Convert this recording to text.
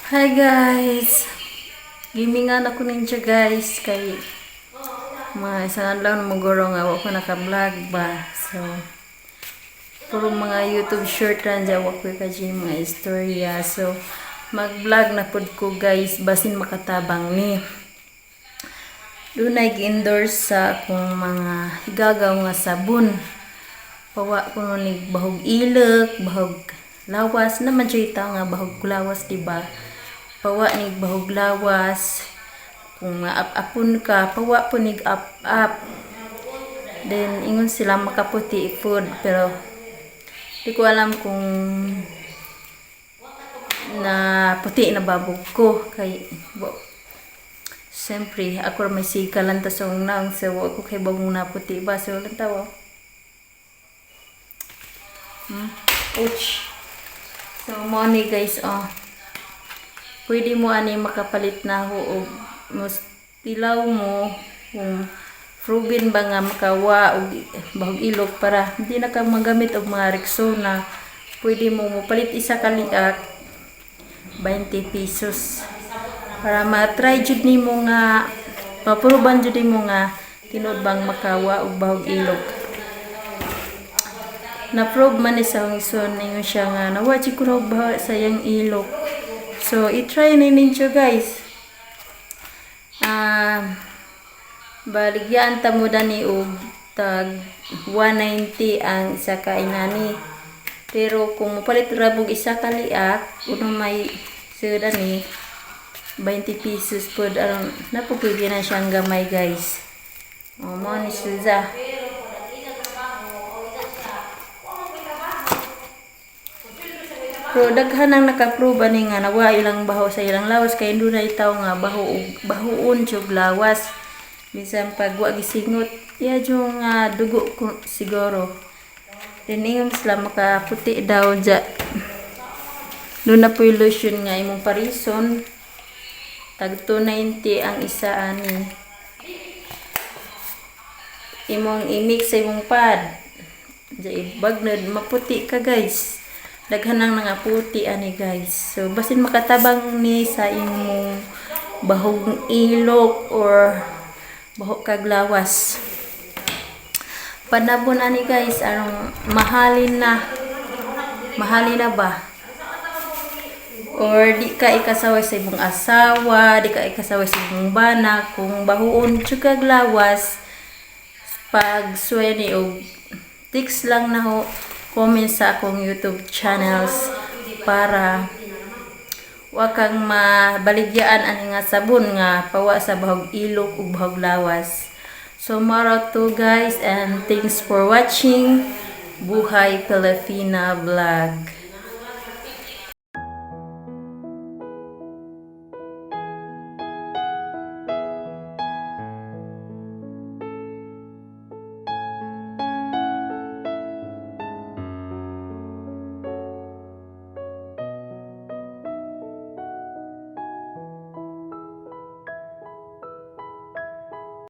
Hi guys! Gimingan ako ninyo, guys, kay mga isang adlaw na maguro nga wa ko naka-vlog ba. So, puro mga YouTube short lang dyan, wa ko ka mga istorya. So, mag-vlog na pud ko, guys, basin makatabang ni. Dunay gi-endorse sa akong mga higagaw nga sabon. Pawa ko ni bahog ilok, bahog lawas naman siya nga bahog lawas, di ba? Pawa ni bahog lawas. Kung ap-apon ka, pawa po nig up-up. Then ingon sila makaputi food, pero di ko alam kung na puti na babog ko kay siyempre ako ra may sika lang ta sa nang, so wa ko kay bagong naputi ba. So lang tawa. Ouch. So mo ni, guys, oh. Pwede mo ani makapalit na ho og mas tilaw mo kung proven ba nga makawa og bahog ilok para hindi na ka magamit og mga Rexona. Pwede mo mopalit isa ka liak, 20 pesos, para ma-try jud nimo nga maproban jud nimo nga tinuod bang makawa og bahog ilok. Na-prove man ni sa ison, ningon siya nga nawa jud ko og baho sa iyang ilok. So i-try ni ninyo, guys. Baligyaan ta mo dani og tag 190 ang isa ka inani, pero kung mopalit ra og isa ka liak, uno may suda ni 20 pesos pod aron napupwede na siyang gamay, guys. O, mo ni siya. Pero daghan ang nakaproba ni nga nawa ilang baho sa ilang lawas kay na itaw nga baho og bahoon jud lawas. Bisan pag wa gisingot, iya jud nga dugo ko siguro. Then ingon sila makaputi daw ja. Doon na po yung lotion nga imong parison. Tag 290 ang isa ani. Imong i-mix sa imong pad. Diya ibagnod, maputi ka, guys. Daghan nang nga puti ani, guys. So basin makatabang ni sa imong bahog ilok or bahog kag lawas. Panabon ani, guys, arong mahalin na. Mahalin na ba? Or di ka ikasaway sa imong asawa, di ka ikasaway sa imong bana kung bahuon jud kag lawas, pag ni og text lang na ho, comment sa akong YouTube channels para wa kang mabaligyaan ani nga sabon nga pawa sa bahog ilok ug bahog lawas. So mao to, guys, and thanks for watching Buhay Pilipina Vlog.